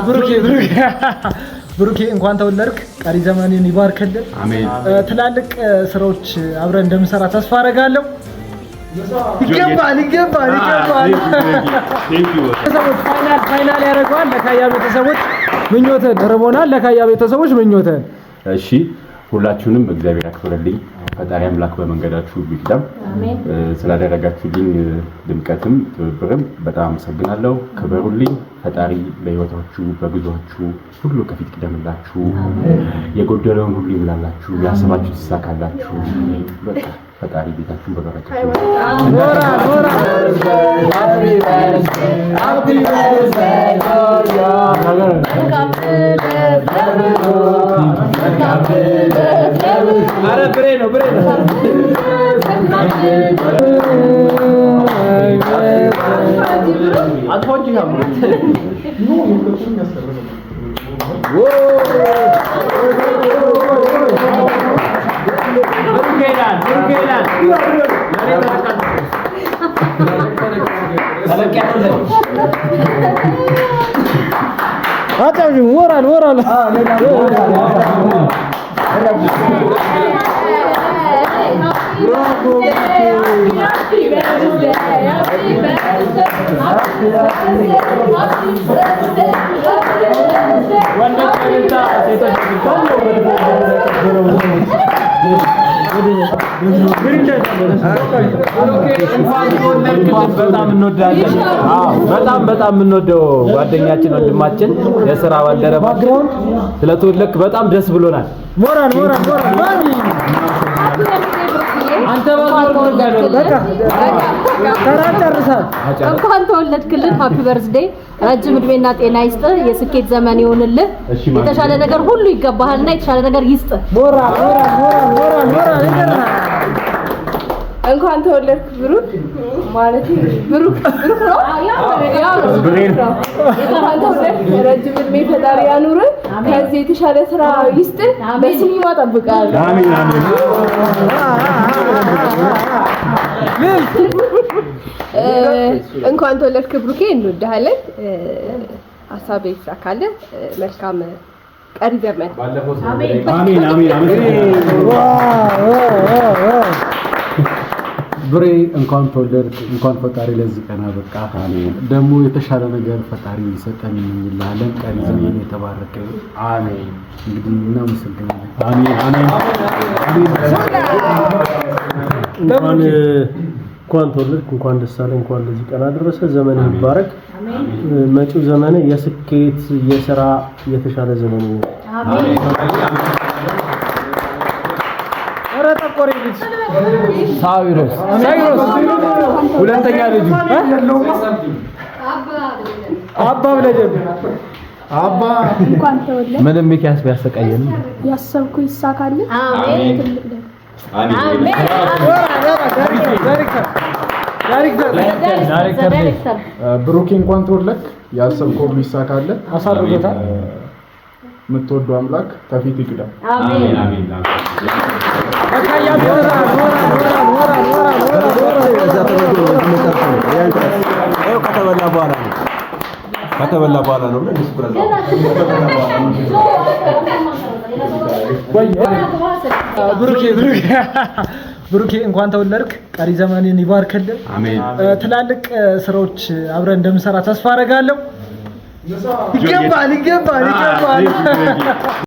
ብሩኬ ብሩኬ ብሩኬ እንኳን ተወለድክ። ቀሪ ዘመንን ይባርክልን። አሜን። ትላልቅ ስራዎች አብረን እንደምሰራ ተስፋ አደርጋለሁ። ይገባል ይገባል ይገባል። ቤተሰቦች final final ያደርገዋል። ለካያ ቤተሰቦች ምኞትን ርቦናል። ለካያ ቤተሰቦች ምኞትን። እሺ፣ ሁላችሁንም እግዚአብሔር ያክብርልኝ። ፈጣሪ አምላክ በመንገዳችሁ ሁሉ ይቅደም። ስላደረጋችሁልኝ ድምቀትም ትብብርም በጣም አመሰግናለሁ። ክበሩልኝ። ፈጣሪ በሕይወታችሁ በጉዟችሁ ሁሉ ከፊት ይቅደምላችሁ። የጎደለውን ሁሉ ይሙላላችሁ። ያሰባችሁት ይሳካላችሁ። በቃ ፈጣሪ ቤታችሁን በበረከት ሞራል ሞራል። Happy birthday to you. ኧረ ብሬ ነው፣ ብሬ ነው። ብሩኬ ይላል፣ ብሩኬ ይላል። ተለቅ ያለ አጫውሽም ሞራል ሞራል። Happy birthday, happy birthday, happy birthday, happy birthday, happy birthday. ወንዶች እልልታ፣ ሴቶች እልልታ። እንኳን ተወለድክልን። በጣም እንወዳለን። አዎ፣ በጣም በጣም የምንወደው ጓደኛችን፣ ወንድማችን፣ የስራ ባልደረባችን ስለተወለድክ በጣም ደስ ብሎናል። ሞራል ሞራል ሞራል ማሚ። አንተ ባልወርድ። በቃ ተራ ጨርሳል። እንኳን ተወለድክልን። Happy birthday። ረጅም እድሜና ጤና ይስጥህ። የስኬት ዘመን ይሁንልህ። የተሻለ ነገር ሁሉ ይገባሃልና የተሻለ ነገር ይስጥህ። ሞራል ሞራል ሞራል ሞራል ሞራል ይገርማል። እንኳን ተወለድክ ብሩክ፣ ማለት ብሩክ ብሩክ ነው፣ ያው ነው፣ ብሩክ ነው። እንኳን ተወለድክ፣ ረጅም እድሜ ፈጣሪ ያኑርህ። ከዚህ የተሻለ ስራ ይስጥህ። በሲኒማ እጠብቅሃለሁ። አሜን አሜን። እንኳን ተወለድክ ብሩኬ፣ እንወድሃለን። ሀሳብ ይሳካልህ። መልካም ቀሪ ዘመን። አሜን አሜን። አመሰግናለሁ። ብሬ እንኳን ተወለድክ፣ እንኳን ፈጣሪ ለዚህ ቀን አበቃህ። ደግሞ የተሻለ ነገር ፈጣሪ እንዲሰጠን እንመኝልሃለን። ቀሪ ዘመን የተባረከ ይሁን። አሜን። እንግዲህ እናመሰግናለን። አሜን አሜን። እንኳን ተወለድክ፣ እንኳን ደስ አለህ፣ እንኳን ለዚህ ቀን አደረሰ። ዘመን ይባረክ። መጪው ዘመን የስኬት፣ የስራ፣ የተሻለ ዘመን ይሁን። ኧረ ጠቆሬ ልጅ። ሳዊሮስ ሳዊሮስ ሁለተኛ ልጁ። አባ ብለህ ጀምር። አባ። እንኳን ተወለድክ። ምንም ሚኪያስ ቢያሰቃየን ያሰብኩ ይሳካልህ። አሜን። ትልቅ ደረጃ። አሜን። ዳይሬክተር ዳይሬክተር። ዳይሬክተር። ብሩኬ እንኳን ተወለድክ፣ ያሰብከው ሁሉ ይሳካልህ። አሳርጎታል። የምትወደው አምላክ ከፊት ይቅደም። አሜን። አሜን። ለካያ ሞራል ሞራል ሞራል ሞራል ሞራል ሞራል። ይኸው ከተበላ በኋላ ነው፣ ከተበላ በኋላ ነው ብለህ እነሱ ብለህ ብሩኬ ብሩኬ ብሩኬ እንኳን ተወለድክ። ቀሪ ዘመንን ይባርክልን። አሜን። ትላልቅ ስራዎች አብረን እንደምሰራ ተስፋ አደርጋለሁ። ይገባል ይገባል ይገባል።